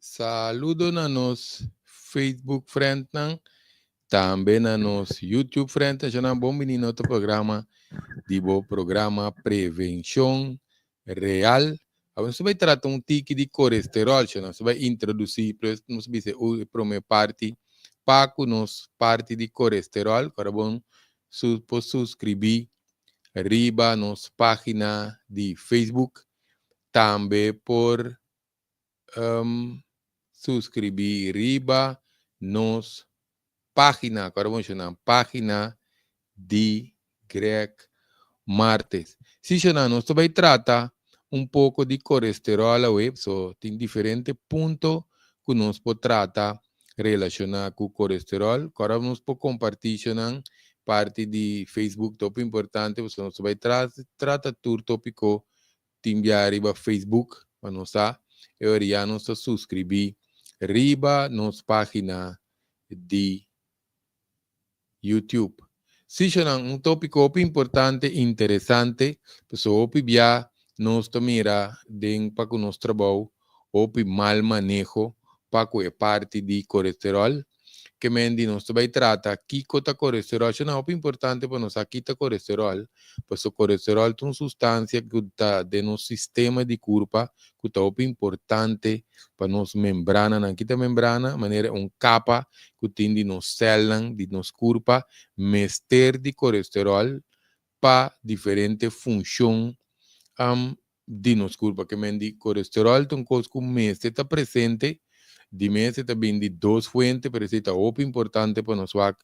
Saludo na nos Facebook friendnan, tambe na nos YouTube friend. Nan bon bini na otro programa di bo programa Prevenshon Real. Awor nos bai trata un tiki di kolesterol, nos bai introdusí, nos bisa e promé parti pa ku nos parti di kolesterol, para bon su por suskribí riba nos página di Facebook, tambe por suskribí riba nos página, awor menshoná página di Greg Martes. Si, nos ta bai trata un poko di kolesterol awe, so tin diferente punto ku nos por trata relashoná ku kolesterol. Awor nos por kompartí parti di Facebook, tópiko importante, so nos ta bai trata tur tópiko tin bia riba Facebook, pa nos sa, i ya nos ta suskribí riba nos página di YouTube. Si, un tópiko importante, interesante, so hopi bia nos ta mira den pa ku nos trabou, hopi mal maneho pa ku e parti di kolesterol, ke men di nos ta bai trata kiko ta kolesterol. Esei ta importante pa nos kiko ta kolesterol, pues e kolesterol ta un sustansia ku ta den nos sistema di kurpa, ku ta importante pa nos membrana nan. Kiko ta membrana? Manera un kapa ku tin di nos sèl, di nos kurpa, mester di kolesterol pa diferente funshon di nos kurpa. Ke men di kolesterol ta un kos ku mester ta presente, di mester ta bin di dos fuente, pero esei ta hopi importante pa nos wak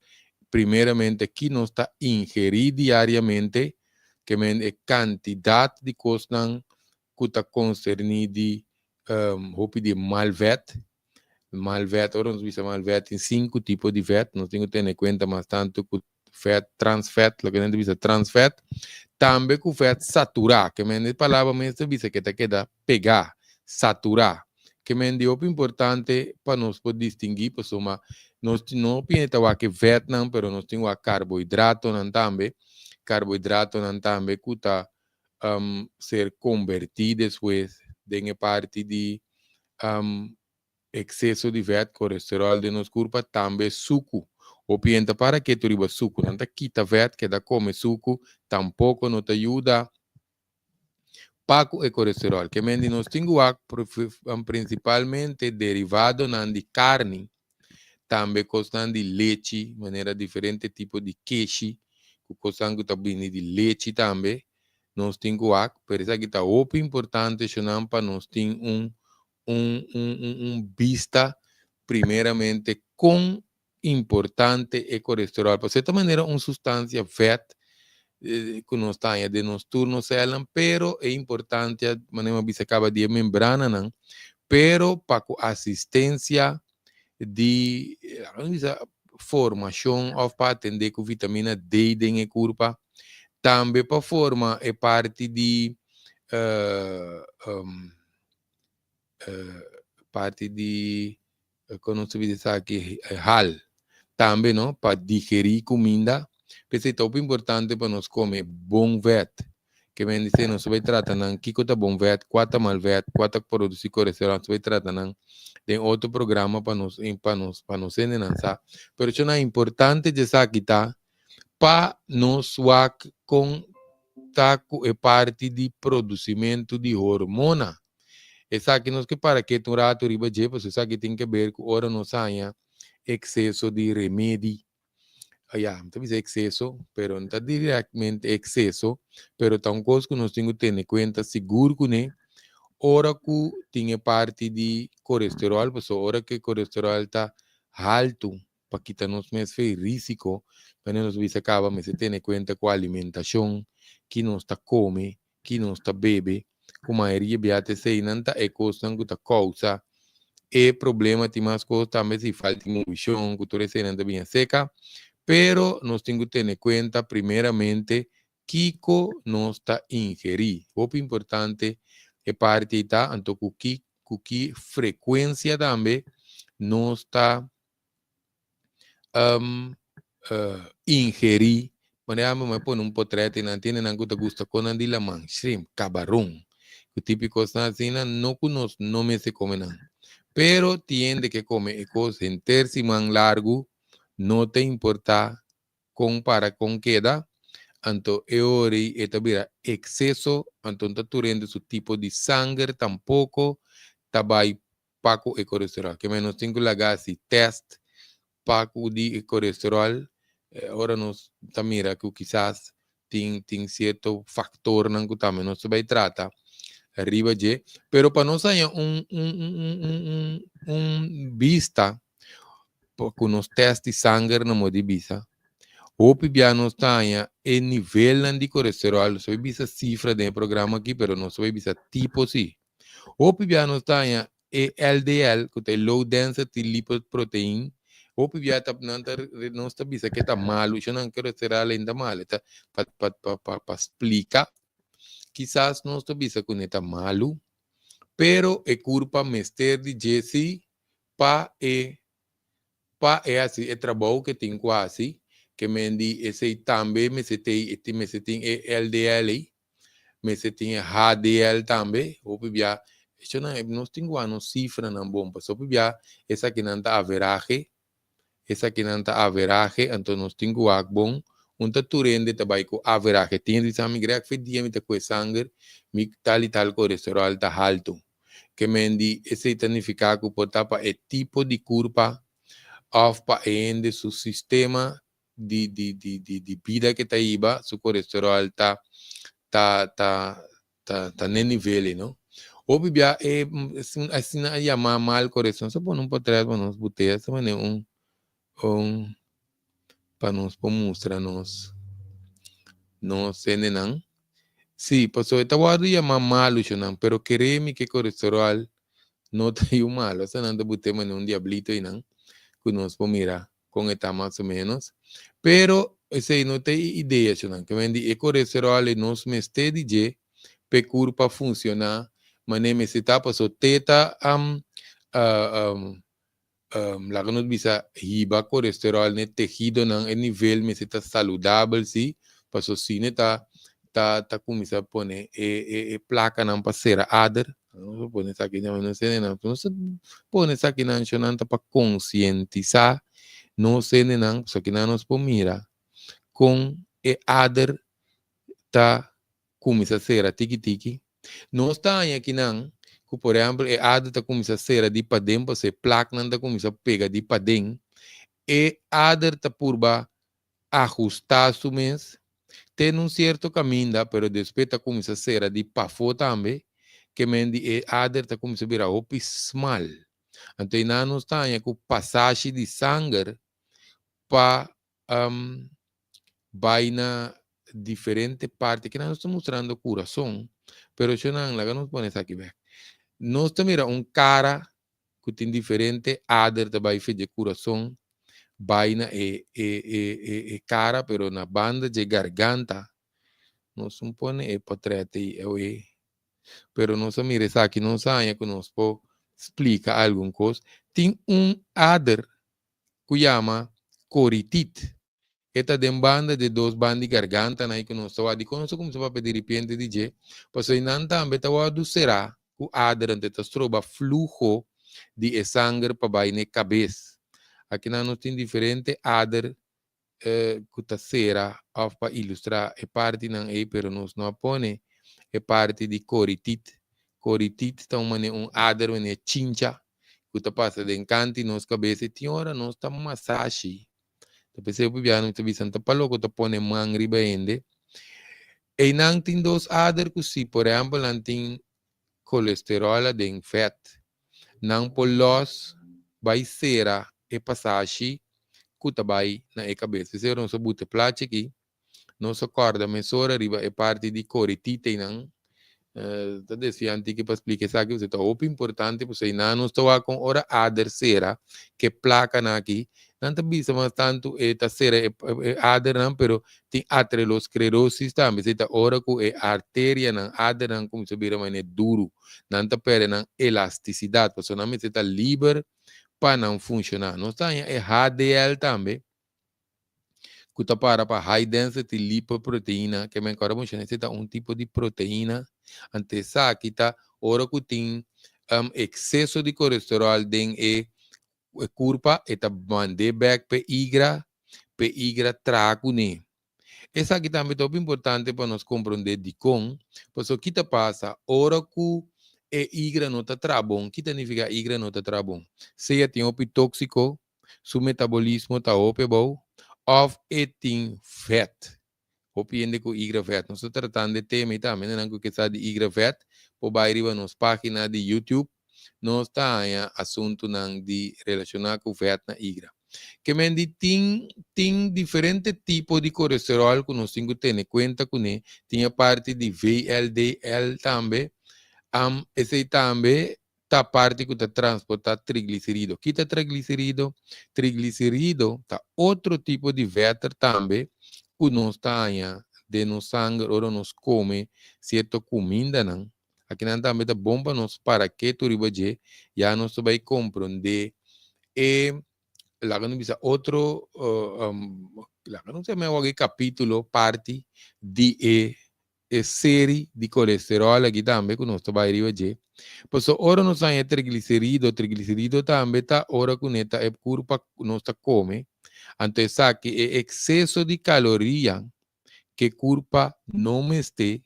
primeramente ki nos ta ingerí diariamente, ke men e kantidat di kosnan ku ta konserní di hopi di mal vet. Mal vet, ora nos bisa mal vet, tin sinku tipo di vet, nos tin ku tene kuenta mas tantu ku vet, trans vet, loke nan ta bisa trans vet, tambe ku vet saturá, ke men e palabra mes ta bisa ku ta keda pegá, saturá. Ke men di hopi importante pa nos por distinguí, pasobra nos no ta wak e vetnan, pero nos tin wak karbohidratonan tambe, karbohidratonan tambe ku ta ser konvertí despues den e parti di ekseso di vet, kolesterol den nos kurpa, tambe suku. Hopi hende ta para ketu riba suku, nan ta kita vet, keda kome suku, tampoko no ta yuda pa ku e kolesterol. Ke men di nos tin ku wak prinsipalmente derivadonan di karni, tambe kosnan di lechi, manera diferente tipo di keshi, ku kosnan ku ta bini di lechi tambe, nos tin ku wak, pero esaki ta hopi importante shonan pa nos tin un bista primeramente kon importante e kolesterol. Pa sierto manera un sustansia vet ku nos ta haña den nos tur nos sèlnan, pero e importante manera mi a bisa kaba di e membrananan, pero pa ku asistensia di bisa formashon òf pa atendé ku vitamina D den e kurpa, tambe pa forma e parti di parti di kon nos ta bisa esaki hal, tambe no pa digerí kuminda. P'esei ta hopi importante pa nos kome bon vet. Ke men di nos ta bai trata nan kiko ta bon vet, kua ta mal vet, kua ta produsí kolesterol, nos ta bai trata nan den otro programa pa nos hendenan sa. Pero esnan importante di esaki ta pa nos wak kon ta ku e parti di produsimentu di hormona. Esaki nos ke para ketu un ratu riba dje, pasobra esaki tin ke ber ku ora nos haña ekseso di remedi. Ya, mi ta bisa ekseso, pero no ta direktamente ekseso, pero ta un kos ku nos tin ku tene kuenta sigur kuné ora ku tin e parti di kolesterol, pasobra ora ku e kolesterol ta haltu pa kita nos mes fe risiko, manera nos bisa kaba mester tene kuenta ku alimentashon, ki nos ta kome, ki nos ta bebe, ku mayoria bia ta eseinan ta e kosnan ku ta kousa e problema. Tin mas kos tambe si falta di movishon ku tur eseinan ta bin aseka, pero nos tin ku tene kuenta primeramente kiko nos ta ingerí. Hopi importante e parti ei ta, anto ku ki frekuensia tambe nos ta ingerí. Manera mi a pone un potrèt einan, tin hendenan ku ta gusta konan di laman, shrimp, kabaron, ku típiko kosnan asina, no ku nos no mester kome nan. Pero tin hende ke kome e kos henter siman largu, no ta importá kon para kon keda, anto e ora ei e ta bira ekseso, anto no ta tur hende su tipo di sanger tampoko ta bai pa ku e kolesteròl. Ke men nos tin ku laga hasi tèst pa ku di e kolesteròl, ora nos ta mira ku kisas tin tin sierto faktornan ku tambe nos ta bai trata riba dje, pero pa nos haña un un un un un un bista pa ku nos tèst di sanger na moda di bisa, hopi bia nos ta haña e nivelnan di kolesteròl, nos ta bai bisa sifra den e programa aki, pero nos ta bai bisa tipo si. Hopi bia nos ta haña e LDL, ku ta e low density lipoprotein, hopi bia ta nan ta nos ta bisa ke ta malu, isho nan kolesterol ainda malu, ta pa pa pa pa pa splika, kisas nos ta bisa ku ne ta malu, pero e kurpa mester di dje si pa e pa e hasi e trabou ke tin ku hasi, ke men di esei tambe mester tei e mester tin e LDL ei, mester tin e HDL tambe, hopi bia eshonan nos tin ku wak nos sifranan bon pasobra hopi bia esakinan ta averahe, esakinan ta averahe anto nos tin ku wak bon un ta tur hende ta bai ku averahe, tin hende bisa mi Greg fe dia mi ta kue sanger mi tal i tal kolesterol ta haltu. Ke men di esei ta nifiká ku por ta pa e tipo di kurpa òf pa e hende su sistema di di di di di bida ke ta hiba su kolesteròl ta ta ta ta ta n'e nivel ei no. Hopi bia e asina a yama mal kolesteròl. Nos a pone un potrèt pa nos butea esta manera un un pa nos por mustra nos nos hendenan. Sí, pasobra e ta wòrdu yamá malu shonnan, pero kere mi ke kolesteròl no ta yu malu. Esta nan ta but'é manera un diablito einan ku nos por mira kon e ta mas o ménos. Pero esei no ta e idea shonnan. Ke men di e kolesteròl ei nos mester di dje p'e kurpa funshoná manera mester ta, pasobra te ta Laga nos bisa hiba kolesterol n'e tehidonan e nivel mester ta saludabel si, paso si n'e ta ta ta kuminsá pone e e e plakanan pa sera ader, nos a pone esaki nan nos hendenan, nos a pone esakinan shonnan ta pa konsientisá nos hendenan, pasobra nos por mira kon e ader ta kuminsá sera tiki tiki. Nos ta haña kinan ku por ehèmpel e ader ta kuminsá sera di paden pasobra e plaknan ta kuminsá pega di paden. E ader ta purba ahustá su mes te na un sierto kaminda pero despues ta kuminsá sera di pafó tambe ke men di e ader ta kuminsá bira hopi smal. Anto einan nos ta haña ku pasashi di sanger pa bai na diferente parti. Kinan nos ta mustrando kurason, pero shonnan laga nos pone esaki bek. Nos ta mira un kara ku tin diferente ader ta bai fe dje kurason bai na e e e e e kara, pero na banda dje garganta nos no pone e potret ei awe, pero nos a mira esaki nos a haña ku nos por splika algun kos. Tin un ader ku yama koritit. E ta den banda di e dos banda di gargantanan ei ku nos ta wak. Dikon nos a kuminsá papia diripiente di dje? Pasobra einan tambe ta wòrdu será ku ader, anto e ta stroba fluho di e sanger pa bai na e kabes. Akinan nos tin diferente ader ku ta sera òf pa ilustrá e partinan ei, pero nos no a pone e parti di koritit. Koritit ta un manera un ader manera chincha ku ta pasa den kanti nos kabes i tin ora nos ta masashi. Ta p'esei hopi biaha nos ta bisa no ta pa loko ta pone man riba hende. Einan tin dos ader ku si por ehèmpel nan tin kolesteròl aden vèt nan por lòs bai sera e pasashi ku ta bai na e kabes. P'esei ora nos a buta e plachi aki, nos a kòrda mesora riba e parti di korititeinan. Ta desviá un tiki pa splika esaki, pasobra ta hopi importante, pasobra einan nos ta wak kon ora ader sera ku e plakanan aki, nan ta bisa mas tantu e ta sera e adernan, pero tin aterosclerosis tambe, esei ta ora ku e arterianan, adernan kuminsá bira manera duru. Nan ta perde nan elastisidat, pasobra nan mester ta liber pa nan funshoná. Nos ta haña e HDL tambe, ku ta para pa High Density Lipoproteina, ke men kòrda menshoná, esei ta un tipo di proteina. Anto esaki ta ora ku tin ekseso di kolesteròl den e kurpa, e ta mand'é bèk p'e igra, p'e igra traha kuné. Esaki tambe ta hopi importante pa nos komprondé dikon, pasobra ki ta pasa ora ku e igra no ta traha bon? Ki ta nifiká igra no ta traha bon? Sea tin hopi tóksiko, su metabolismo ta hopi abou, òf e tin vèt. Hopi hende ku igra vèt. Nos ta tratando e tema ei tambe. Hendenan ku ke sa di igra vèt por bai riba nos página di YouTube. Nos ta haña asuntunan di relashoná ku vèt na igra. Ke men di tin tin diferente tipo di kolesteròl ku nos tin ku tene kuenta kuné. Tin e parti di VLDL tambe. Esei tambe ta parti ku ta transportá trigliserido. Ki ta trigliserido? Trigliserido ta otro tipo di vèter tambe ku nos ta haña den nos sanger ora nos kome sierto kumindanan. Akinan tambe ta bon pa nos para ketu riba dje, ya nos ta bai komprondé e, laga nos bisa otro, laga nos yama awor e kapítulo, parti di e E seri di kolesteròl aki tambe ku nos ta bai riba dje. Pasobra ora nos haña trigliserido, trigliserido tambe ta ora ku ne ta e kurpa ku nos ta kome, anto esaki e ekseso di kaloria ke kurpa no mester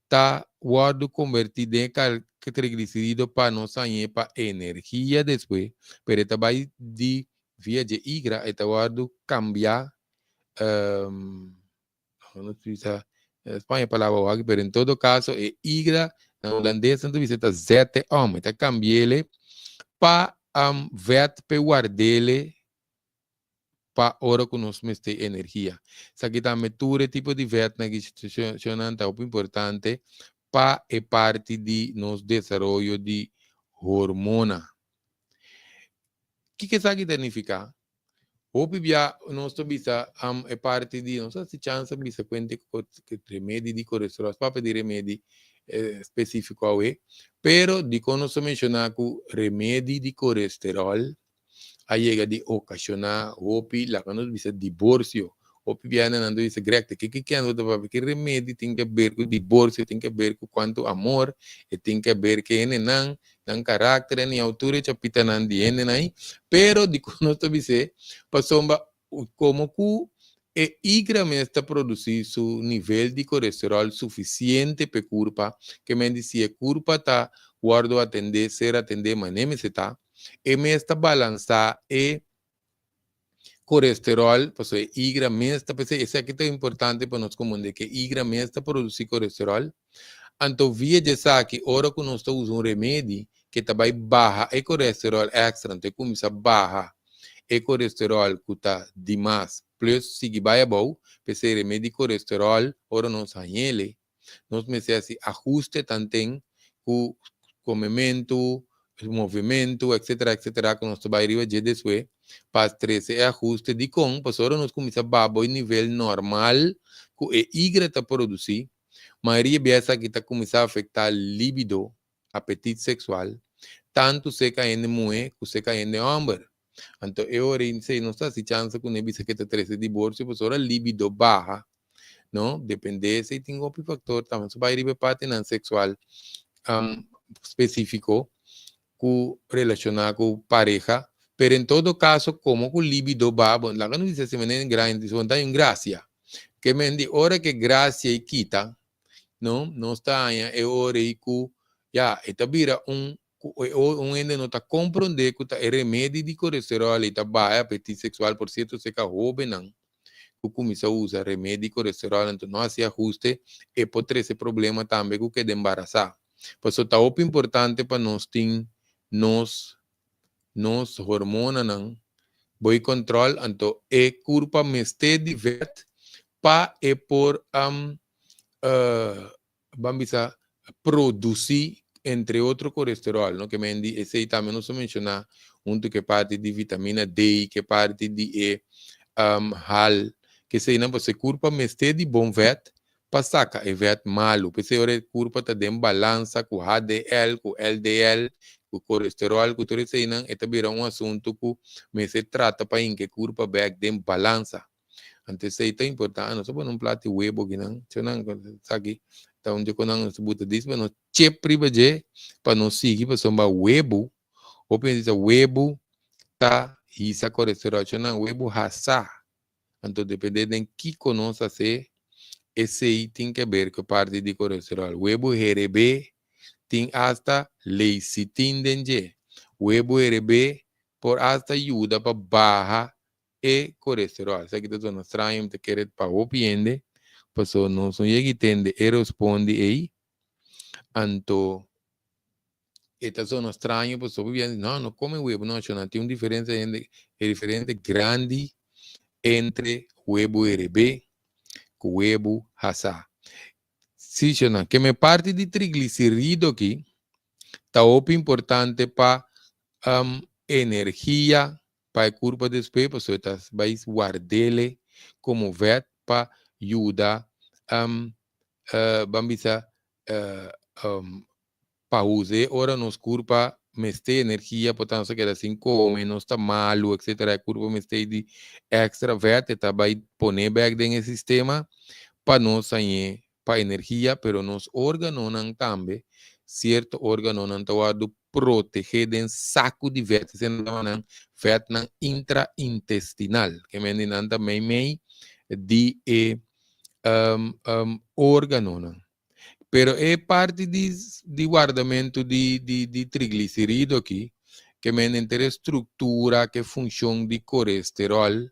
ta wòrdu kombertí den e trigliserido pa nos hañ'é pa energia despues, pero e ta bai di via dje igra e ta wòrdu kambiá. No ta bisa Spaña palabra wak, pero en todo caso e igra na holandés nan ta bisa ta zette om, e ta cambiele pa um, vet pe wardele pa ora ku nos mester energia. Esaki tambe tur e tipo di vetnan ki shonnan ta hopi importante pa e parti di nos desaroyo di hormona. Kiko esaki ta nifiká? Hopi bia nos ta bisa e parti di nos a hasi chance a bisa kuente ku remedi di kolesterol, nos papia di remedi spesifiko awe, pero dikon nos ta menshoná ku remedi di kolesterol a yega di okashoná hopi laga nos bisa diborsio? Hopi bia nan ta bisa Greg ta kiko kende bo ta papia, ki remedi tin ke ber ku diborsio, tin ke ber ku kuantu amor, e tin ke ber ke hendenan nan karakter ni altura e chapitanan di hendenan ei, pero dikon nos ta bis'é? Pasobra komo ku e igra mes ta produsí su nivel di kolesteròl sufisiente pa e kurpa, ke men di si e kurpa ta wòrdu atendé, ser atendé manera mester ta, e mes ta balansá e kolesteròl, pasobra e igra mes ta, p'esei esaki ta importante pa nos komprendé ku e igra mes ta produsí kolesteròl. Anto via di esaki ora ku nos ta usa un remedi ke ta bai baha e kolesteròl èkstra, anto e kuminsá baha e kolesteròl ku ta dimas plus sigui bai abou, p'esei remedi kolesteròl ora nos hañ'el Nos mester hasi ahuste tanten ku komementu, movementu, etcetera, etcetera, ku nos ta bai riba dje despues pa trese e ahuste. Dikon? Pasobra ora nos kuminsá baha bo e nivel normal ku e igra ta produsí, mayoria bia esaki ta kuminsá afektá libido, apetit seksual, tantu seka hende muhé ku seka hende hòmber. Anto e ora ei nos ta hasi chansa ku no e bisa ke ta trese diborsio pasobra ora libido baha, no? Depende esei tin hopi factor tambe. So bai riba e partinan sexual specifico cu relaciona cu pareha, pero en todo caso como cu libido ba, bon laga nos bisa asina manera en grandi, so ta un gracia. Ke men di ora ke gracia ei kita, no? Nos ta haña e ora ei cu ya e ta bira un cu e un hende no ta comprende cu ta e remedi di colesterol ei ta baha e apetit sexual, por cierto serka hobennan ku kuminsá usa remedi kolesteròl anto no hasi ahuste e por trese problema tambe ku keda embarasá. Pasobra ta hopi importante pa nos tin nos nos hormonanan boi kòntròl anto e kurpa mester di vèt pa e por ban bisa produsí entre otro kolesteròl no ke men di esei tambe nos a menshoná huntu ku e parti di vitamina D ku e parti di e hal ke eseinan pasobra e kurpa mester di bon vèt pa saka e vèt malu p'esei ora e kurpa ta den balansa ku HDL ku LDL ku kolesteròl ku tur eseinan e ta bira un asuntu ku mester trata pa hinka e kurpa bèk den balansa. Anto esei ta importante. Nos a pone un plat di webo akinan. Txeu nan sa aki. Ta un dje ku nan nos buta dis pa nos chep riba dje pa nos sigui pasobra webu, hopi hende ta webu ta hisa kolesterol. Nan webu hasá. Anto depende den kiko nos hase, esei tin ke ber ku parti di kolesterol. Webu herebé tin asta lecitin den dje. Webu herebé por asta yuda pa baha e kolesterol. Esaki ta zona straño, mi ta kere pa hopi hende, pasobra nos no yega i tende e respondi ei. Anto e ta zona straño pasobra hopi biaha no, no kome webu no, nan tin un diferensia hende, e diferensia grandi entre webu herebé ku webu hasá. Sí, shownan, ke me parti di triglicerido aki ta hopi importante pa energia pa e kurpa despues pasobra e ta bai wardele komo vèt pa yuda ban bisa pa us'é ora nos kurpa mester energia por ta nos a keda sin kome, nos ta malu etcetera e kurpa mester di extra vèt e ta bai pone bèk den e sistema pa nos hañ'é pa energia pero nos organonan tambe sierto organonan ta wòrdu protegé den saku di vèt esei nan ta yama nan vètnan intraintestinal ke mende nan ta meimei di e organonan. Pero e parti di di wardamentu di di di triglicerido aki ke men henter e struktura ke funshon di kolesterol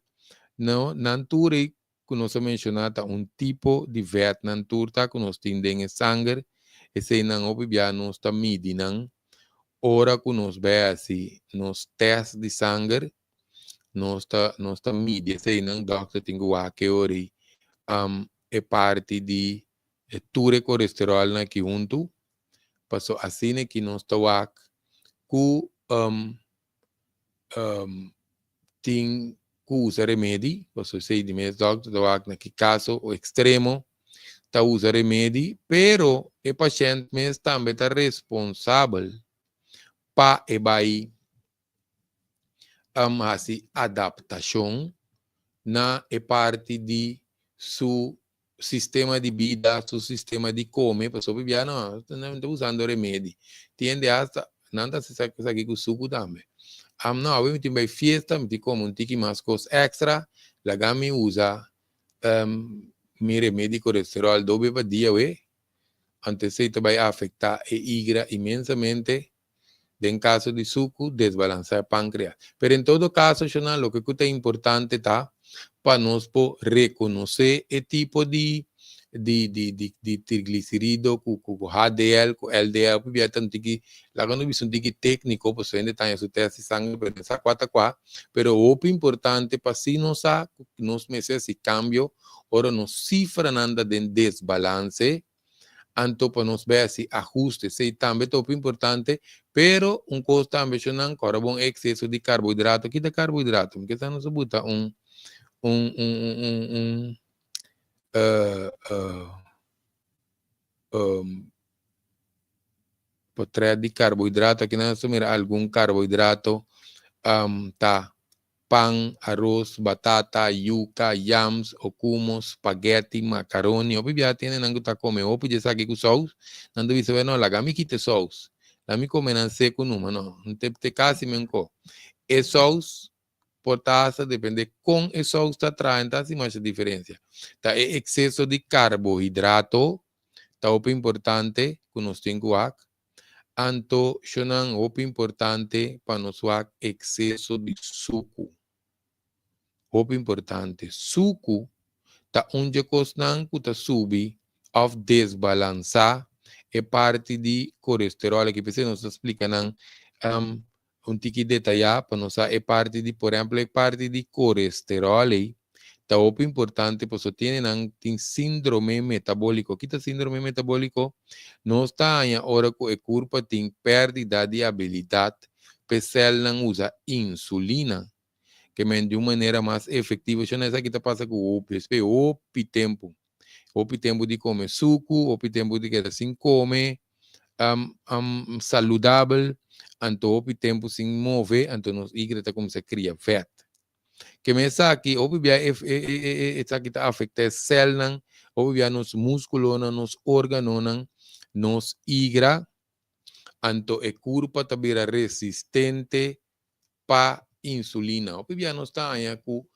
no nan tur ei ku nos a menshoná ta un tipo di vèt nan tur ta ku nos tin den e sanger eseinan hopi bia nos ta midi nan ora ku nos bai hasi nos tèst di sanger nos ta nos ta midi eseinan dòkter tin ku wak e ora ei e parti di e tur e kolesterolnan aki huntu paso asina ki nos ta wak ku tin ku usa remedi paso esei di mes dòkter ta wak na ki kaso ekstremo ta usa remedi pero e pashènt mes tambe ta responsabel pa e bai hasi adaptashon na e parti di su sistema di bida, su sistema di kome, pasobra bia no, nan ta usando remedi. Tin hende hasta nan ta hasi esaki ku suku tambe. No, awe mi tin bai fiesta, mi tin kome un tiki mas kos extra, laga mi usa mi remedi kolesterol dobe pa dia awe, anto esei ta bai afektá e igra inmensamente. Den kaso di suku, desbalansá e pánkreas. Pero en todo kaso, shonnan, loke ku ta importante ta pa nos por rekonosé e tipo di di di di di triglicerido ku ku ku HDL ku LDL. Hopi bia ta un tiki, laga nos bisa un tiki tékniko, pasobra hende ta haña su tèst di sanger pero no sa kua ta kua. Pero hopi importante pa si nos sa ku nos mester hasi kambio ora nos sifranan ta den desbalanse. Anto pa nos bai hasi ahuste, esei tambe ta hopi importante, pero un kos tambe shonnan ku ora bo un ekseso di karbohidrato, kita karbohidrato? Mi ke sa nos a buta un un un un un un potret di karbohidrato, aki nan nos ta mira algun karbohidrato ta pan, aros, batata, yuka, yams, okumo, spaghetti, macaroni. Hopi biaha tin hendenan ku ta kome hopi di esaki ku sous. Nan ta bisa, Bueno, laga mi kita e sous. Laga mi kome nan seku numa. No, te te kasi menko. E sous por ta hasta depende kon e sous ta traha, no ta hasi masha diferensia. Ta e ekseso di karbohidrato ta hopi importante ku nos tin ku wak. Anto shonan hopi importante pa nos wak ekseso di suku. Hopi importante. Suku ta un dje kosnan ku ta subi òf desbalansá e parti di kolesteròl aki. P'esei nos ta splika nan un tiki detayá pa nos sa e parti di, por ehempel, e parti di kolesteròl ei ta hopi importante pasobra tin hendenan tin síndrome metabóliko. Ki ta síndrome metabóliko? Nos ta haña ora ku e kurpa tin pèrdida di abilidat pa e sèlnan usa insulina, ke men di un manera mas efektivo. Shon esaki ta pasa ku hopi, espe hopi tempu. Hopi tempu di kome suku, hopi tempu di keda sin kome saludabel, anto hopi tempu sin move, anto nos igra ta kuminsá kria vèt. Ke men esaki, hopi bia e esaki ta afektá e sèlnan Hopi bia nos múskulonan, nos órganonan, nos igra, anto e kurpa ta bira resistente pa insulina. Hopi bia nos ta haña ku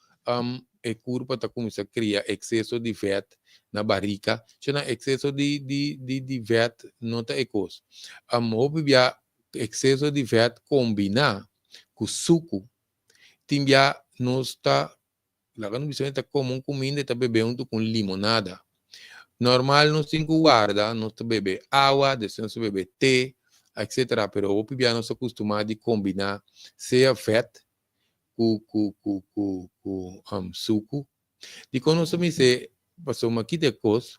e kurpa ta kuminsá kria ekseso di vèt na barika. Shona ekseso di di di di vèt no ta e kos. Hopi bia ekseso di vèt kombiná ku suku. Tin bia nos ta laga nos bisa ta kome un kuminda i ta bebe huntu ku un limonada. Normal nos tin ku warda, nos ta bebe awa, despues nos ta bebe te, etcetera, pero hopi bia nos ta kustumá di kombiná sea vèt ku ku ku ku ku suku. Dikon nos ta bis'é? Pasobra kita e kos,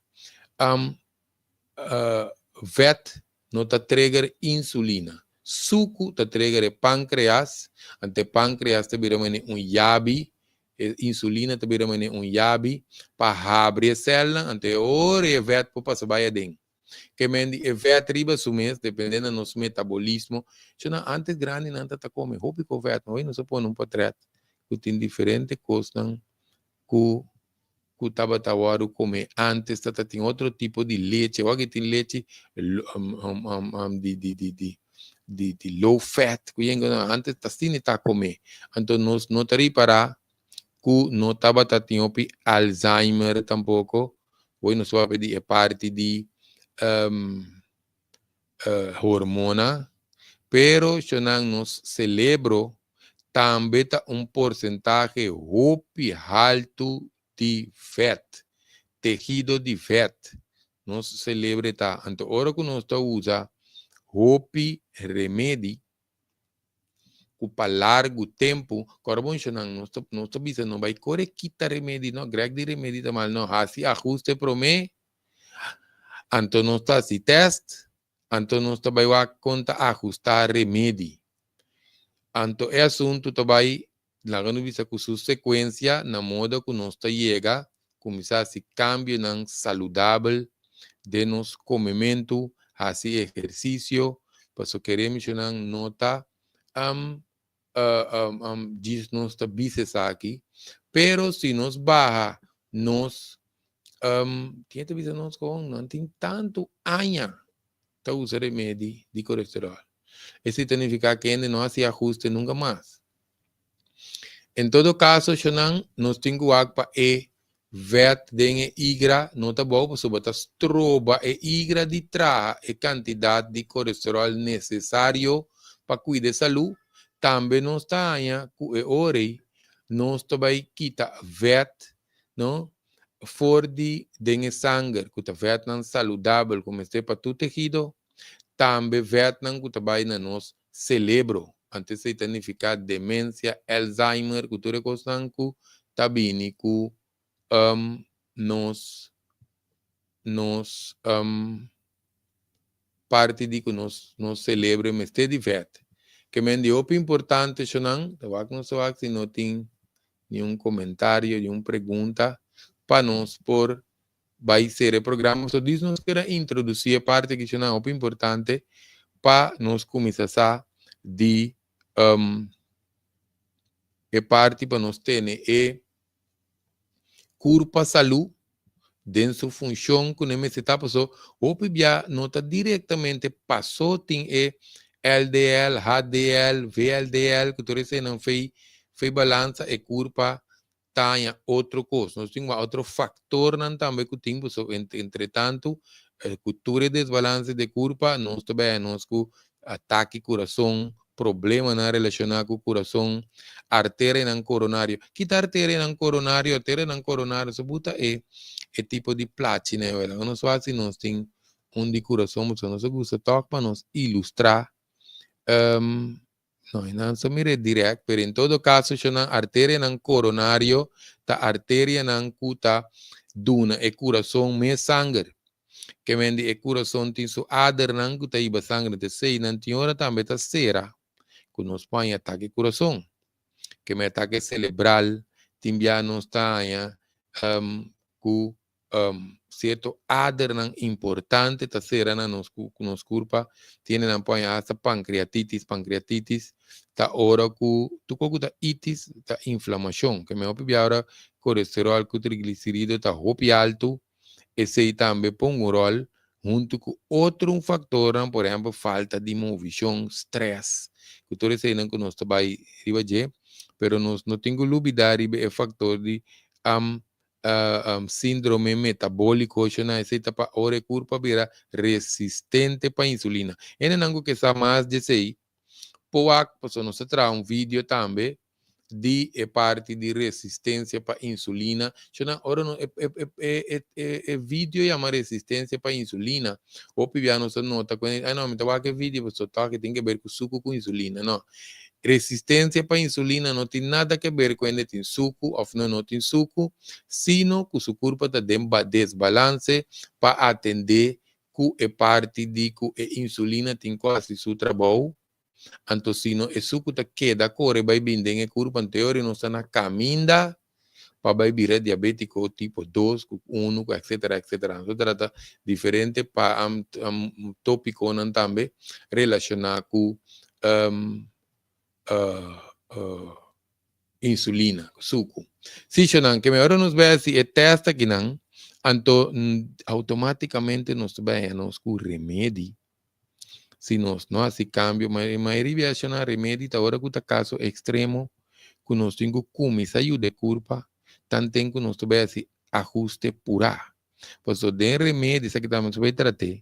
Vèt no ta trigger insulina. Suku ta trigger e pankreas, anto e pankreas ta bira manera un yabi, e insulina ta bira manera un yabi pa habri e sèlnan, anto e ora e vèt por pasa bai aden. Ke men di e vèt riba su mes, depende na nos metabolismo. Shona antes grandinan ta ta kome hopi ku vèt, ma hoy nos a pone un potrèt ku tin diferente kosnan ku ku tabata wòrdu kome antes ta ta tin otro tipo di leche awor ki tin leche di di di di di di low fat ku yen antes ta asina ta kome anto nos no ta ripará ku no tabata tin hopi alzheimer tampoko hoy nos papia di e parti di hormona, pero shonan nos celebro tambe ta un porcentahe hopi haltu di vet, tehido di vet nos celebre ta. Anto ora cu nos ta usa hopi remedi cu pa largu tempu, kor bon shonan nos ta nos ta bisa no bay core kita remedi no, Greg di remedi ta mal no, haci ahuste prome. Anto nos ta hasi tèst, anto nos ta bai wak kon ta ahustá remedi. Anto e asuntu ta bai, laga nos bisa ku su sekuensia na moda ku nos ta yega kuminsá hasi kambionan saludabel den nos komementu, hasi ehersisio, paso kere mishonnan no ta djis nos ta bisa esaki, pero si nos baha nos, ken ta bisa nos kon nan tin tantu aña ta usa remedi di kolesterol. Esei ta nifiká ku hende no hasi ahuste nunka mas. En todo kaso, shonnan, nos tin ku wak pa e vèt den e igra no ta bou pasobra ta stroba e igra di traha e kantidat di kolesteròl nesesario pa kuida e salú. Tambe nos ta haña ku e ora ei nos ta bai kita vèt no for di den e sanger ku ta vètnan saludabel ku mester pa tur tehido, tambe vètnan ku ta bai na nos selebro. Anto esei ta nifiká demensia, Alzheimer ku tur e kosnan ku ta bini ku nos nos parti di ku nos nos selebro mester di vèt. Ke men di hopi importante shonnan, ta wak nos ta wak si no tin niun komentario, niun pregunta pa nos por bai ser e programa. So dis nos keda introduci e parti aki shona hopi importante pa nos cuminsa sa di e parti pa nos tene e curpa salu den su funcion cu ne mester ta paso hopi bia no ta directamente paso tin e LDL, HDL, VLDL cu tur eseinan fei fei balansa e curpa ta haña otro kos. Nos tin wak otro faktornan tambe ku tin, pasobra entre tantu ku tur e desbalanse di e kurpa nos ta bai haña nos ku atake kurason, problemanan relashoná ku kurason, arterianan koronario. Ki ta arterianan koronario? Arterianan koronario so buta e e tipo di plachinan wela. Nos wak si nos tin un di kurason pasobra nos a gusta tòg pa nos ilustrá. No, e nan sa mira e direct, pero en todo caso shonan arterianan coronario ta arterianan cu ta duna e curason mes sanger. Ke men di e curason tin su adernan cu ta hiba sanger, entonces esey nan tin ora tambe ta cera cu nos por haña atake curason. Ke men atake celebral tin bia nos ta haña cu cierto adernan importante ta cera na nos nos curpa, tiene nan por haña hasta pancreatitis, pancreatitis ta ora cu tur cu ta itis ta inflamacion, ke men hopi bia ora colesterol cu triglicerido ta hopi alto, Esei tambe por un ròl huntu ku otro faktornan, por ehèmpel falta di movishon, strès, ku tur eseinan ku nos ta bai riba dje, pero nos no tin ku lubidá riba e faktor di síndrome metabóliko, shona esei ta pa ora e kurpa bira resistente pa insulina. Hendenan ku ke sa mas di esei por wak, pasobra nos ta traha un video tambe di e parti di resistencia pa insulina. Shona ora no e e e e e e video yama resistencia pa insulina. Hopi bia nos ta nota ku ay no mi ta wak e video pasobra tok e tin ke ber ku suku ku insulina. No. Resistencia pa insulina no tin nada ke ber ku hende tin suku of no no tin suku, sino ku su kurpa ta den desbalance pa atende ku e parti di ku e insulina tin ku hasi su trabou. Anto si no esun ku ta keda kore bai bin den e kurpa anterior nos ta na kaminda pa bai bira diabetiko tipo dos ku unu ku etsetera etsetera. Nos ta trata diferente pa topikonan tambe relashoná ku insulina, ku suku. Si shonan ke mi ora nos bai hasi e tèst akinan anto outomátikamente nos ta bai haña nos ku remedi. Si nos no hasi kambio, ma e mayoria biashanan remedi ta ora ku ta kaso ekstremo ku nos tin ku kuminsá yuda e kurpa tanten ku nos ta bai hasi ahuste purá. Pasobra den remedi esaki tambe nos bai trat'é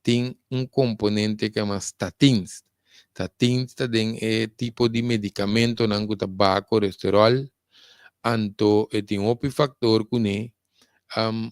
tin un komponente ku yama statins. Statins ta den e tipo di medikamentonan ku ta baha kolesteròl, anto e tin hopi faktor kuné.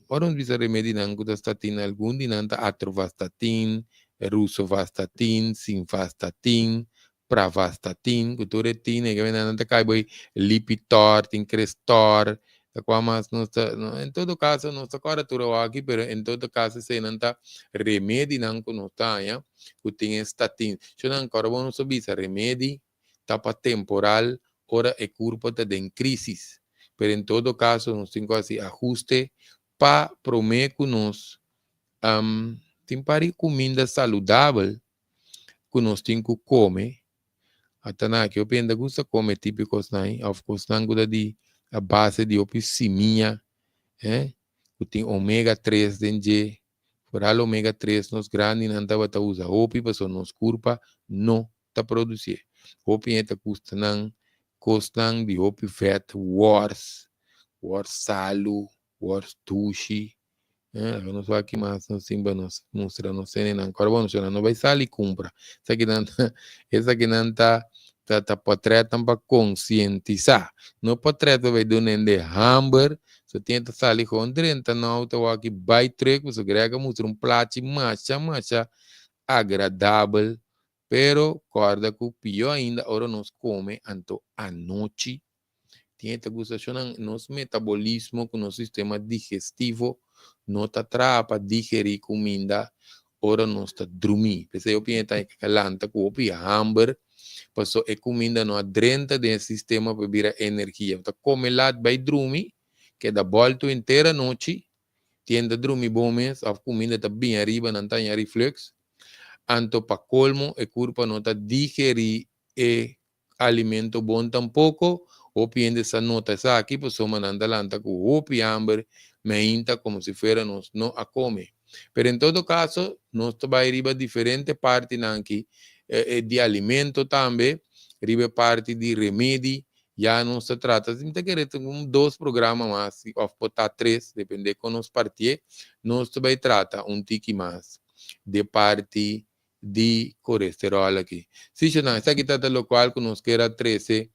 Ora nos bisa remedinan ku ta statin, algun di nan ta atorvastatin, rosuvastatin, simvastatin, pravastatin, ku tur e tin e nan ta kai bo Lipitor, tin Crestor, ta kua mas nos ta, en todo kaso nos ta kòrda tur awor aki, pero en todo kaso eseinan ta remedinan ku nos ta haña ku tin e statin. So nan kòrda bo nos a bisa remedi ta pa temporal ora e kurpa ta den krisis. Pero en todo kaso nos tin ku hasi ahuste pa promé ku nos tin par di kuminda saludabel ku nos tin ku kome. Ata nan aki hopi hende gusta kome tipo kosnan ei òf kosnan ku ta di a base di hopi simia ku tin omega tres den dje. Foral omega tres nos grandinan tabata usa hopi pasobra nos kurpa no ta producié. Hopi hende ta gusta nan cosnan di hopi vet, wors, wors salu, wors dushi. Eh, nos wak ki mas nos tin pa nos mustra nos hendenan. Kòrda bo nos no bai sali kumpra. Esakinan ta, esakinan ta, ta, ta potretnan pa konsientisá. No potret pa bai duna hende hamber. So tin ta sali gewoon drenta na outo wak bai trek pasobra Greg a mustra un plachi masha masha agradabel. Pero kòrda ku pió ainda ora nos kome anto anochi. Tin e ta gusta shonnan nos metabolismo ku nos sistema digestivo no ta traha pa digerí kuminda ora nos ta drumí. P'esei hopi hende ta lanta ku hopi hamber pasobra e kuminda no a drenta den e sistema pa bira energia. Bo ta kome lat bai drumi, keda bòltu henter anochi, tin hende ta drumi bon mes òf kuminda ta bin ariba nan ta haña reflux. Anto pa kolmo e kurpa no ta digerí e alimento bon tampoko. Hopi hende sa nota esaki pasobra nan ta lanta ku hopi hamber meinta komo si fuera nos no a kome. Pero en todo kaso nos ta bai riba diferente partinan aki di alimento tambe, riba e parti di remedi ya nos ta trata. Mi ta kere un dos programa mas òf por ta tres depende kon nos partié nos ta bai trata un tiki mas de parti di kolesteròl aki. Sí, shonnan, esaki ta ta lokual ku nos kier a trese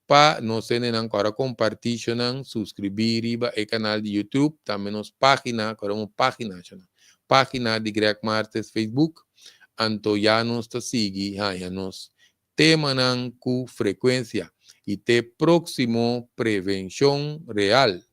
pa nos hendenan ku ora kompartí, shonnan, suskribí riba e kanal di YouTube, tambe nos página, ku ora un página, shonnan, página di Greg Martes Facebook, anto ya nos ta sigui haña nos temanan ku frekuensia. I te próksimo Prevenshon Real.